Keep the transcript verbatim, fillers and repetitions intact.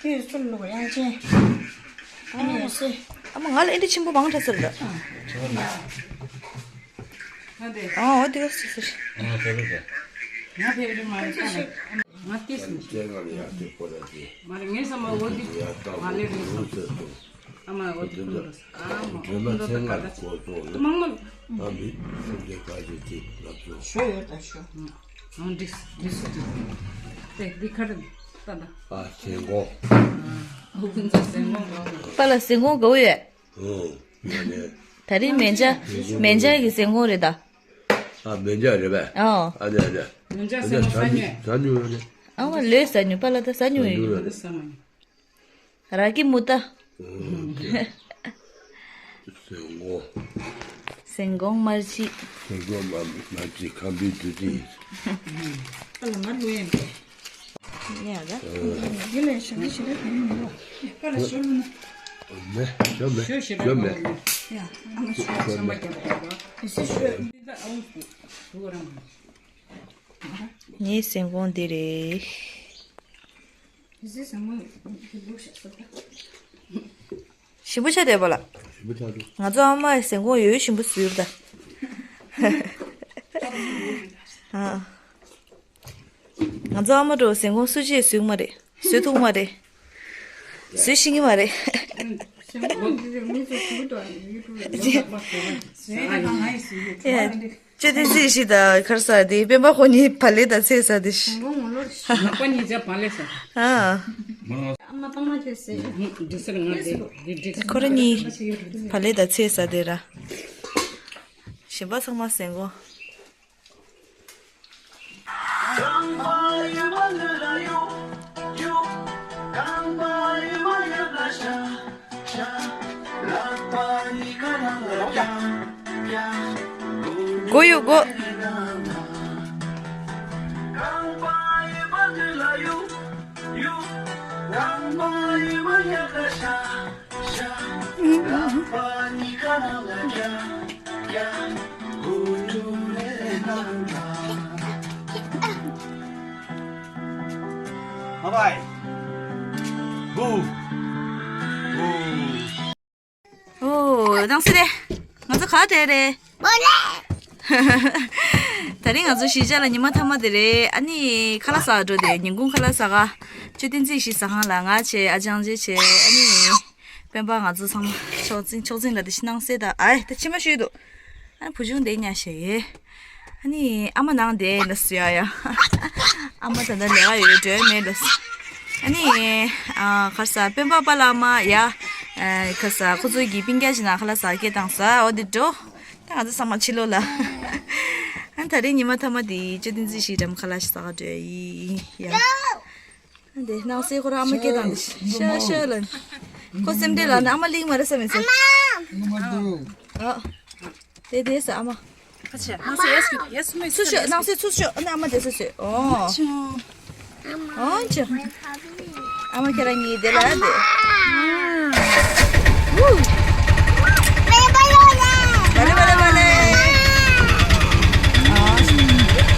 ཁྱོད་ཚུར་ལོག་དབྱངས་ཅན། ཨ་ནི་ཡ་སེ། ཨ་མ་ང་ལ་ཨེ་འདྲ་ཆེན་པོ་མང་དྲགས་ཟེར་ད། ཨ་འོ་དེ་ག་སེ་ཟེར། ང་ཕེབས་རེད་མ་རེད་ད། ང་ཏིས་མི་ཤེས། མ་རེད་ངས་བསམ་པ་འོ་དེ་མ་ལེ་རེད་བསམ། ཨ་མ་འོ་དེ་ཁུར་འགྲོ། ཨ་མ་འོ་ཁུར་འགྲོ་ད་ག་ད་ཆེ། མང་མང་། ཨ་མི་ཁུར་འགྲོ་ག་ཅེ་ཅེ་ལབ་སོང་། ཞོ་ཡོད་ད་ཞོ། ཨང་འགྲིག་འགྲིག་སུ་འགྲིག་དེ་འདི་ཁར་ད་ད། ཨ་ཟན་གོང་། ཨ་ཁུར་འགྲོ་ཟན་གོང་གོང་། པཱ་ལགས་ཟན་གོང་དགའ་བོ་ཡོད། ཨོ། ད་རིང་མེ་འཇའ་མེ་འཇའ་གི་ཟན་གོང་རེད་ད། ཨ་མེ་འཇའ་རེད་པས། ཨོ། ཨ་ནི་ཨ་ནི། མེ་འཇའ་ཟན་གོང་ཟ་ཉོས། ཟ་ཉོས་ཡོད་རེད། ཨ་མ་ལོས་ཟ་ཉོས་པཱ་ལགས་ད་ཟ་ཉོས་ཡོད། ཟ་མ་ཉོས། ར་གི་མུ་ཏཱ། ཟན་གོང་། ཟན་གོང་དམར་ཕྱེ། ཟན་གོང་དམར་ཕྱེ་ཁམ་བུའི་བདུད་རྩི། ཨ་ལ་ང་ལོས་ཡིན་པས། ཉལ་ལ། ཡིན་ལ་ཞབས་ཕྱི་ཞེ་དྲག་གང་ཡང་མི་འདུག་ཨ་ལ་ཞོ་ལུ་ན། མེད་ཞོ་མེད་ཞོ་ཞེ་དྲག་ཞོ་མེད། ཡ་ཨ་མ་ཞོ་ཞོ་ཚང་མ་མེད། རྒྱབ་པ་རྒྱབ་པ། ཨེ་སི་ཞོ། འདི་ད་ཨ་འུ་ཚུགས་ར་མ། ངའི་ཟན་གོང་འདི་རེད། ཞིམ་པོ་ཆགས་བསྡད་པ་ལ། ཞིམ་པོ་ཆགས་འདུག་ང་ཚོ་ཨ་མ་ཟན་གོང་ཡོད་ཞིམ་པོ་བཟོས་ཡོད་ད། ང་ཚོ་ཨ་མ་འགྲོ་ཟན་གོང་སུ་གཅིག་བཟོས་མ་རེད། བཟོས་ཐུབ་མ་རེད། བཟོས་ཤེས་ཀྱི་མ་རེད། ཨེ། ཅོ་ཏི་ཙི་ཞིག་ད་གར་ས་དེ་སྤེན་པ་ཁོ་གཉིས་བག་ལེབ་དང་ཚལ་ཟ་དེ། ལག་པ་གཉིས་ཆ་བག་ལེབ་ཟ། ཨ། འགྲིག་སེ་ང་དེ་འགྲིག་འགྲིག་ཁོ་རང་གཉིས་བག་ལེབ་དང་ཚལ་ཟ་དེ་ར། གཞན་པ་ཚང་མ་ཟན་གོང་། སྒོ་གཡོག་སྒོ། Bye bye. Boo. Boo. ཨོ། སྣང་སྲིད་རེད། ང་ཚོ་ག་བྲལ་རེད། ད་རིང་ང་ཚོ་གཞིས་ཆགས་ལ་ཉི་མ་མཐའ་མ་དེ་རེད། ཨ་ནི་ཁ་ལག་ཟ་འགྲོ་དེ་ཉིན་གུང་ཁ་ལག་ཟ་ག་ཅོ་ཏིང་ཙི་ཞིག་ཟ་ཁང་ལ་ང་བྱས། ཨ་ཅང་ཅེ་བྱས། ཨ་ནི་སྤེན་པ་ང་ཚོ་ཚང་མ་ཕྱོགས་འཛིན་ཕྱོགས་འཛིན་ལ་དེ་ཤི་སྣང་སྲིད་ད། ཨའི་ད་མཆི་མ་ཤོར་འདུག་ཨ་ནི་བུ་ཆུང་དེ་ཉལ་བཞག་ཡོད། ཨ་ནི་ཨ་མ་ནང་དེ་ལ་སུ་ཡ་ཡ། ཨ་མ་ད་ལྟ་ལས་ཀ་ཡོད་འགྲོ་མེད་ལ་སུ། ཨ་ནི་ཨ་གར་ས་སྤེན་པ་པཱ་ལགས་མ་ཡ། ཨ་གར་ས་ཁོ་ཚོའི་གི་སྤུན་ཀྱག་ཅིག་ནང་ཁ་ལག་ཟ་སྐད་བཏང་ས་འོ་དེ་འགྲོ། ད་ང་ཚོ་ཚང་མ་ཕྱི་ལོགས་ལ། ཨ་ནི་ད་རིང་ཉི་མ་མཐའ་མ་དེ་ཅོ་ཏིང་ཙི་ཞིག་འགྲམ་ཁ་ལག་ཞིག་ཟ་ག་འགྲོ་ཡ་ཡི་ཡ། འདི་སྣང་སྲིད་ཁོ་རང་ཨ་མ་སྐད་བཏང་འདི་ཤ་ཤ་ལ། ཁོ་སེམས་ཁྲལ་ལ་ནི་ཨ་མ་གླིང་མ་རེད་བསམ་མི་ཚེ། ཨ། དེ་དེ་ས་ཨ་མ། ཁ་ཆེ། སྣང་སྲིད་ཡས་ཡས་མི་ཚུར་ཤོག་སྣང་སྲིད་ཚུར་ཤོག་ཨ་ནི་ཨ་མ་དེ་ས་ཤོག་ཨོ། ཨོ་ཅི། ཨ་མ་ཁྱེད་རང་གཉིས་དེ་ལ་དེ། ཝུ། བ་ལེ་བ་ལེ་བ་ལེ། ཨ།